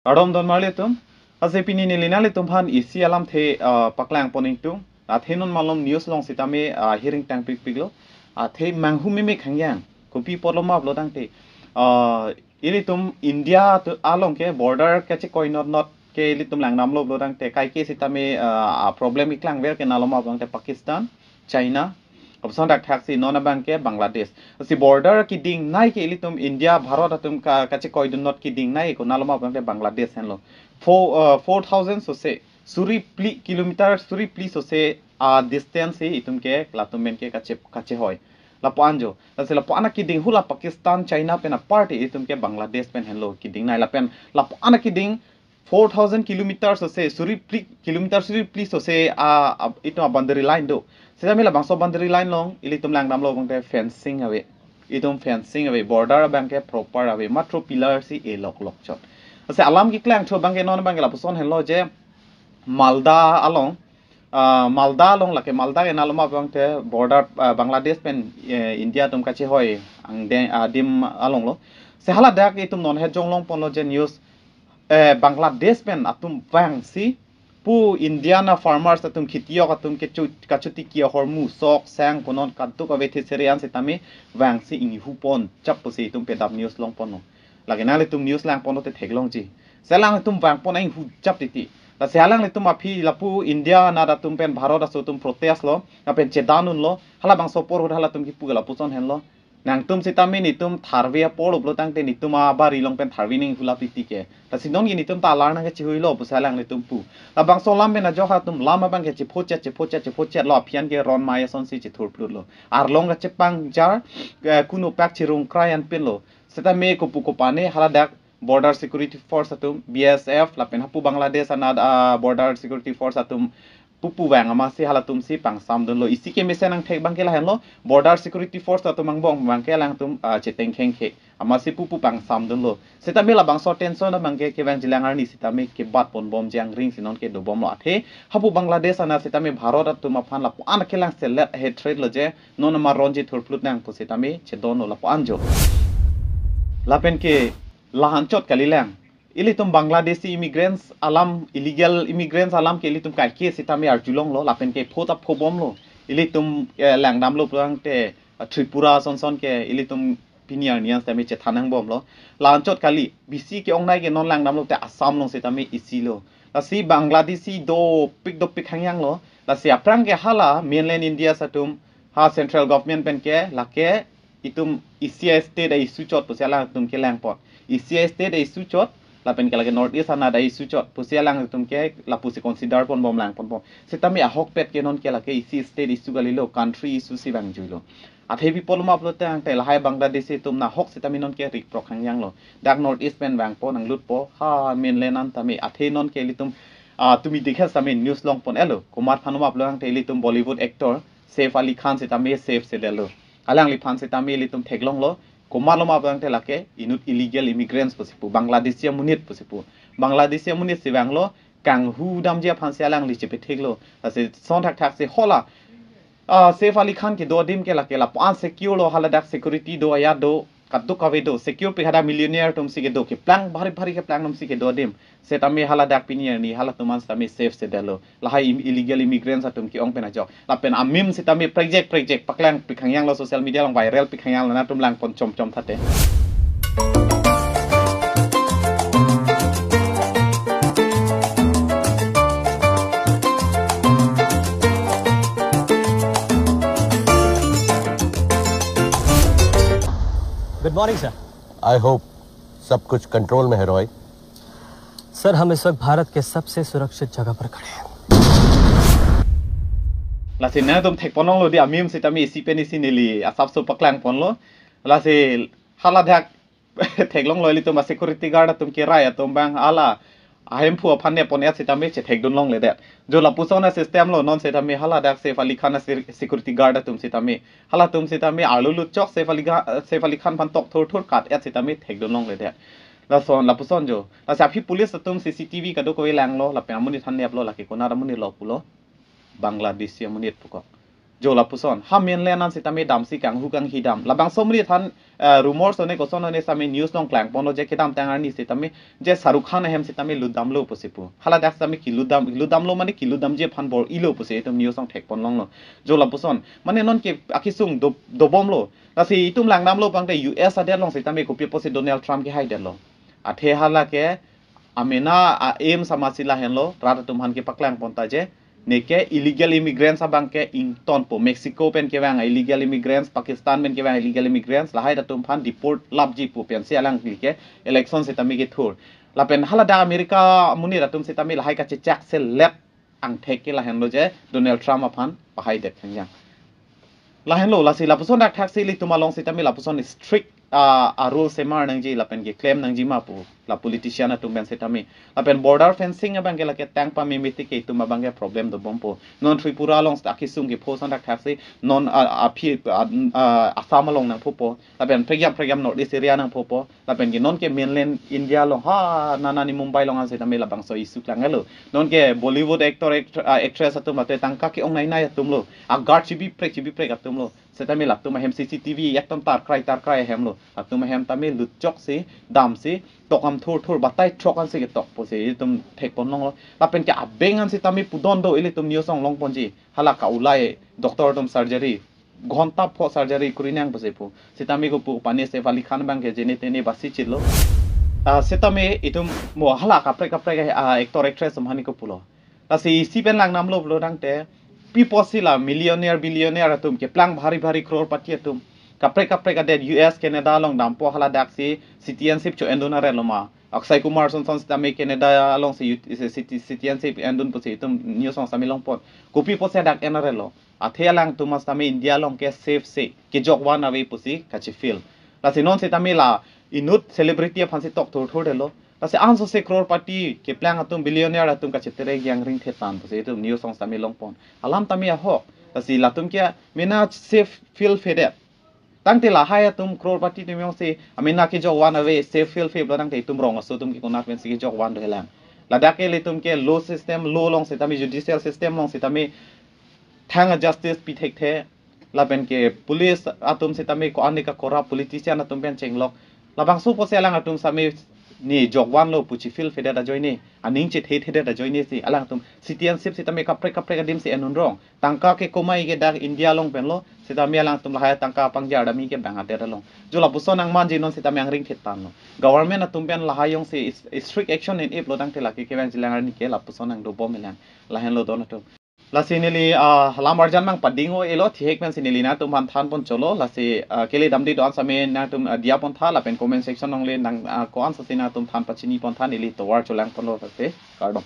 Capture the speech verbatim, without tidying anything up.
Kardom don marli atum. Lasi pini neli nanglitum aphan isi alamthe, ah, paklang pon ingtung. Athe non malom news along sitame, ah, hiring tang pikpik lo. Athe manghu mimik hangyang. Kopi apotlo ma pulo tangte, ah, ilitum India tu along ke border kachekoi not not ke ilitum langdamlo pulo tangte, kaike sitame, ah, problem keklang ver ke nalo ma pulo tangte Pakistan, China, lapuson dak thaksi non abang ke Bangladesh. Si border kedingnei ke ilitum India, Bharat atum ka, kachekoi dun not kedingnei ke nalo ma pulo tangte Bangladesh henlo. Four, uh, four thousand sose, suri phli kilometer, suri phli sose a distance si itum ke latum pen ke kache, kachehoi. Lapu-an jo. Lasi lapu-an akeding hula Pakistan, China pen apart itum ke Bangladesh pen henlo kedingnei. Lapen lapu-an akeding four thousand kilometers ose, suri phli, kilometer suri phli ose, a, a, itum a boundary line do. Sitame labangso boundary line along ilitum langdamlo pulo tangte fencing ave. Itum fencing ave, border abang ke proper ave, matro pillar si elok lok chot. Lasi alam keklang thu abang ke non abang ke lapuson henlo je Malda along, ah, Malda along, lake Malda ke nalo ma pulo tangte border, ah, Bangladesh pen, eh, India atum kachehoi angdeng adim along lo. Si haladak itum non he jonglong ponlo je news, eh, Bangladesh pen atum vangsi pu Indian a farmers atum, khitiyok atum ke chu, kachotiki ahormu sok sang konon kaduk ave the sere an sitame vangsi inghu pon chap pusi itum pedap news long ponlo. Lake nanglitum news lang ponlo te theklongji. Si alanglitum vang pon inghu chap titi. Lasi alanglitum aphi lapu India anat atum pen Bharat aso atum protest lo, lapen chedan unlo, halabangso apor ahut halatum kipu ke lapuson henlo. Nangtum sitame netum tharve apor lo pulo tangte netum abari along pen tharve ning hulap titi ke. Lasi non ke netum ta alar nang kechehuilo pusi alanglitum pu. Labangso alam pen ajok halatum lam abang ke chephochet, chephochet, chephochet lo, aphi an ke ron mai asonsi chethurplut lo. Arlong kachepangjar, eh, kuno pak chirung krai an pin lo. Sitame kopu kopane haladak Border Security Force atum, B S F, lapen hapu Bangladesh anat, ah, Border Security Force atum pupu vang amatsi halatum si pangsam dunlo. Isi kemesen angthek abang ke lahenlo, Border Security Force atum angbong abang ke alangtum, ah, cheteng khengkhe amatsi pupu pangsam dunlo. Sitame labangso tension abang ke kevangjilang arni sitame kebat ponbom jangring si non ke dobomlo. Athe hapu Bangladesh anat sitame Bharat atum aphan lapu-an kelang selet hatred lo je non ama ron chethurplut nang pu sitame chedonlo lapu-an jo. Lapen ke la-anchot kalilang. Ilitum Bangladeshi immigrants alam, illegal immigrants alam ke ilitum kaike sitame arjulonglo, lapen ke pho ta phobomlo. Ilitum, eh, langdamlo pulo tangte, eh, Tripura sonson ke ilitum pini arni an sitame chethan nangbomlo. La-anchot kali, bisi ke-ongnei ke non langdamlo te Assam along sitame isi lo. Lasi Bangladeshi dopik dopik hangyang lo. Lasi aphrang ke hala mainland India atum, ha central government pen ke lake itum isi a-state a-issue chot pusi alangtum kelang pon. Isi a-state a-issue chot, lapen ke lake North East anat a-issue chot pusi alangtum ke lapusi consider ponbom lang ponbom. Sitame ahokpet ke non ke lake isi state issue kalilo, country issue si vangjuilo. Athe pi apotlo ma pulo tangte lahai Bangladeshi atum nahok sitame non ke rikprok hangyang lo. Dak North East pen vangpo nanglutpo, ha mainland an tame, athe non ke ilitum, ah, tumi dikhe sitame news long pon-etlo. Komat aphan ma pulo tangte ilitum Bollywood actor Saif Ali Khan sitame save sedetlo. Alangliphan sitame ilitum theklonglo. Komatlo ma pulo tangte lake inut illegal immigrants pusi pu, Bangladeshi amonit pusi pu. Bangladeshi amonit si vanglo, kanghu damji aphansi alangli chepetheklo. Lasi son thakthak si hala, ah, Saif Ali Khan kedo adim ke lake lapu-an secure lo, haladak security do, ajat do, kaduk kave do, secure pik, hadak millionaire atum si kedo, keplang, bhari bhari keplang atum si kedo adim. Sitame haladak pini arni halatum an sitame save sedetlo. Lahai im-, illegal immigrants atum ke-ong pen ajok. Lapen amim sitame prekjek prekjek paklang pik hangyang lo, social media along viral pik hangyang lo, nangtum lang pon chom chom thate. Good morning, sir. I hope सब कुछ कंट्रोल में है, रॉय। सर, हम इस वक्त भारत के सबसे सुरक्षित जगह पर खड़े हैं। Lasi nangtum thek ponlonglo di, amim sitame isi pen isi neli asapso paklang ponlo. Lasi haladak theklonglo, ilitum a-security guard atum kerai atum abang hala ahemphu aphan ne pon-et sitame chethek dunlongledet. Jo lapuson a-system lo non sitame haladak Saif Ali Khan a-se-, security guard atum sitame, halatum sitame arlo lutchok Saif Ali Ga-, Saif Ali Khan aphan tok thurthur kat-et sitame thek dunlongledet. Lason, lapuson jo. Lasi aphi police atum C C T V kadokave langlo, lapen amonit aphan neplo, lake konat amonit lo pulo, Bangladeshi amonit pukok. Jo lapuson. Ha mainland an sitame damsi kanghu kanghi dam. Labangso amonit aphan, eh, rumor sone koson one sitame news along klangponlo je kedamtang arni sitame je Shahrukh Khan ahem sitame lutdamlo pusi pu. Haladak sitame kelutdam, lutdamlo mane kelutdamji aphan bor-ilo pusi itum news along thekponlonglo. Jo lapuson. Mane nonke akesung do, dobomlo. Lasi itum langdamlo pangte U S adet along sitame kopi apotsi Donald Trump kehaidetlo. Athe hala ke amena a-aim sitame si lahenlo, rat atum aphan kepaklangpon ta je. Neke illegal immigrants abang ke ingtonpo, Mexico pen kevang illegal immigrants, Pakistan pen kevang illegal immigrants, lahai atum aphan deport lapji pu pensi alangli ke election sitame kethur. Lapen haladak America amonit atum sitame lahai kachechak selet angthek ke lahenlo je Donald Trump aphan pahaidet khangjang. Lahenlo, lasi lapuson dak thaksi ilitum along sitame lapuson strict, ah, a-rule semar nangji lapen keklem nangji ma pu la politician atum pen sitame. Lapen border fencing abang ke lake tang pamemete ke itum abang ke problem dobompo. Non Tripura along akesung kepho ason dak thaksi non, ah, aphi, ah, ah, Assam along nangphopo. Lapen prekjam prekjam North East area nangphopo. Lapen ke nonke mainland India along ha nana ni Mumbai along an sitame labangso issue klanglo. Nonke Bollywood actor, actr-, ah, actress atum ate tangka ke-ong nainai atumlo. A-guard chibiprek chibiprek atumlo. Sitame latum ahem C C T V ekdom tarkrai tarkrai ahemlo. Latum ahem tame lutchok si, damsi, tokam thurthur batai throk ansi ketok pusi itum thekponlonglo. Lapen ke abeng an sitame pudon do ilitum news along longponji. Hala ka-ulai doctor atum surgery. Ghonta pho surgery kurinang pusi pu. Sitame kopu pani Saif Ali Khan abang ke jene tene basi chitlo. Ah, sitame itum mo hala kaprek kaprek, ah, actor actress atum aphan kopulo. Lasi isi pen langdamlo pulo tangte. Pi apotsi la millionaire billionaire atum keplang bhari bhari crorepati atum. Kaprek kaprek adet U S Canada along dampo, haladak si citizenship cho-endun arelo ma. Akshay Kumar son son sitame Canada along si ut-, si citi-, citizenship endun pusi itum news along sitame longpon. Kopi apotsi dak en arelo. Athe alangtum sitame India along ke safe si kejok van ave pusi kachifeel. Lasi non sitame la inut celebrity aphansi tok thurthurdetlo. Lasi ansose crorepati keplang atum, billionaire atum kachetere jangring thetan pusi itum news along sitame longpon. Alam tame ahok. Lasi latum ke mena safe feel fedet. Tangte lahai atum crorepati atum jongsi amena kejok van ave, safe feel feel lo tangte itum rong aso atum ke konat pensi kejok van dohelang. Ladak ke ilitum ke law system, law along sitame, judicial system along sitame thang a-justice pithekthe. Lapen ke police atum sitame ko-an ke corrupt, politician atum pen chenglok. Labangso apotsi alang atum sitame ne jok vanlo pu chifeel fedet ajoine, aning chethethedet ajoine si alangtum citizenship sitame kaprek kaprek adim si enun rong. Tangka kekomai ke dak India along penlo, sitame alangtum lahai tangka pangjar dami ke bang adet along. Jo lapuson nangmanji non sitame angring thetanlo. Government atum pen lahai jongsi is-, strict action en-iplo tangte lake kevang jilang arni ke lapuson nangdobom elang. Lahenlo don atum. Lasi neli, ah, lam arjan mang pading-o-elo, thihek pensi neli nangtum aphan thanpon cholo. Lasi, ah, kele damde do-an sitame nangtum, ah, diyapontha lapen comment section along le nang, ah, ko-an sasi nangtum than pachinipontha, neli tovar cholangponlo lasi. Kardom.